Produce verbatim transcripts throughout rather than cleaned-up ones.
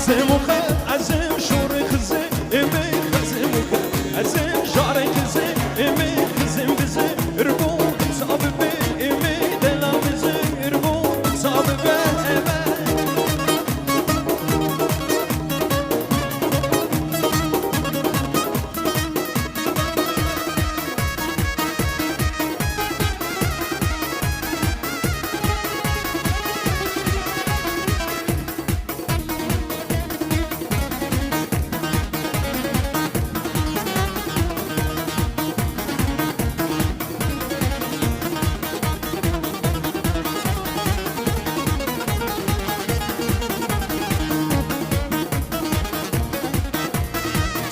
Xizê muxe, ez ê şorê xizê, ê mê xizê muxe, ez ê jarê xizê, ê mê xizê bizê, irbo sa bibê, ê mê dela bizê, irbo sa bibe, eve.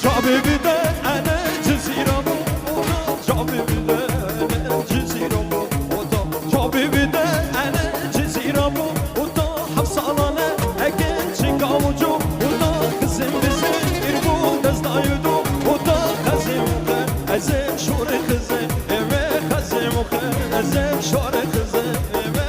Çavê bide ene Cizîra bo oda, çavê bide ene Cizîra bo oda, çavê bide ene Cizîra bo oda, heft salane eke çinka ucu oda, xizim bizim îrbo dest dayudu oda, xezim xe, ezim şorê xizim, eve xezim xe, ezim şorê xizim, eve.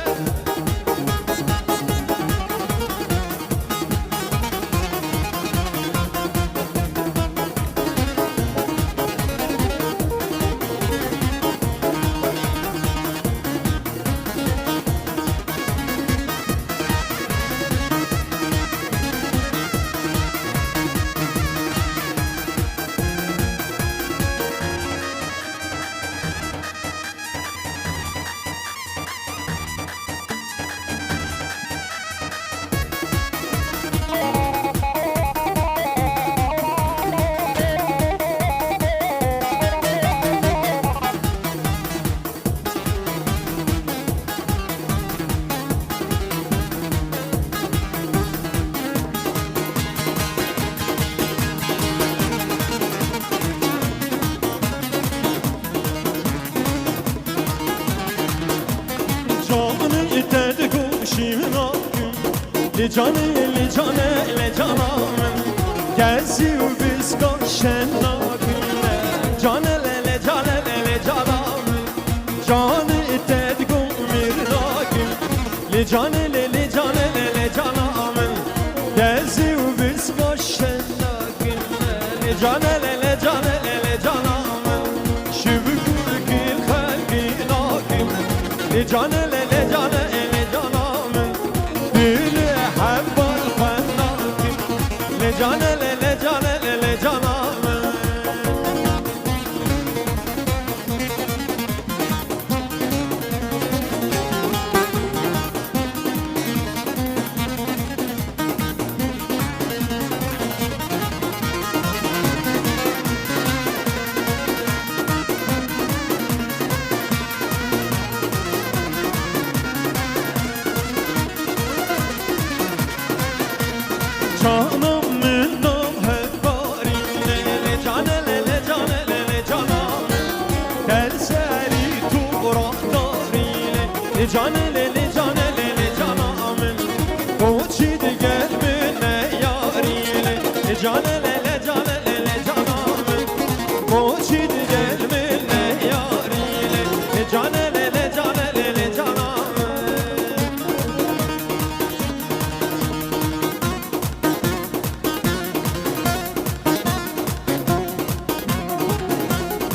Canê te digoşî nakim, lê canê, lê canê, lê cana min, kezî û biska şen nakim. Canê lê, lê canê, lê, lê cana min, canê te digom mir nakim, lê canê, lê, lê canê, lê, lê cana min, kezî û biska şen nakim. Lê canê lê, lê canê lê, lê cana min, şiv û gul kîl xelkî nakim. Lê canê lê, lê canê lê, lê cana min, dîlê hevbar xwe nakim. Lê canê lê, lê canê lê, lê cana min. Çana min nav hevbarî, lê, lê, lê, canê, lê, lê, canê, lê, lê, cana min. Ter serî tu radarî, lê, lê, canê, lê, lê, canê, lê, lê, cana min. Koçî diger min neyarî, lê, lê, canê,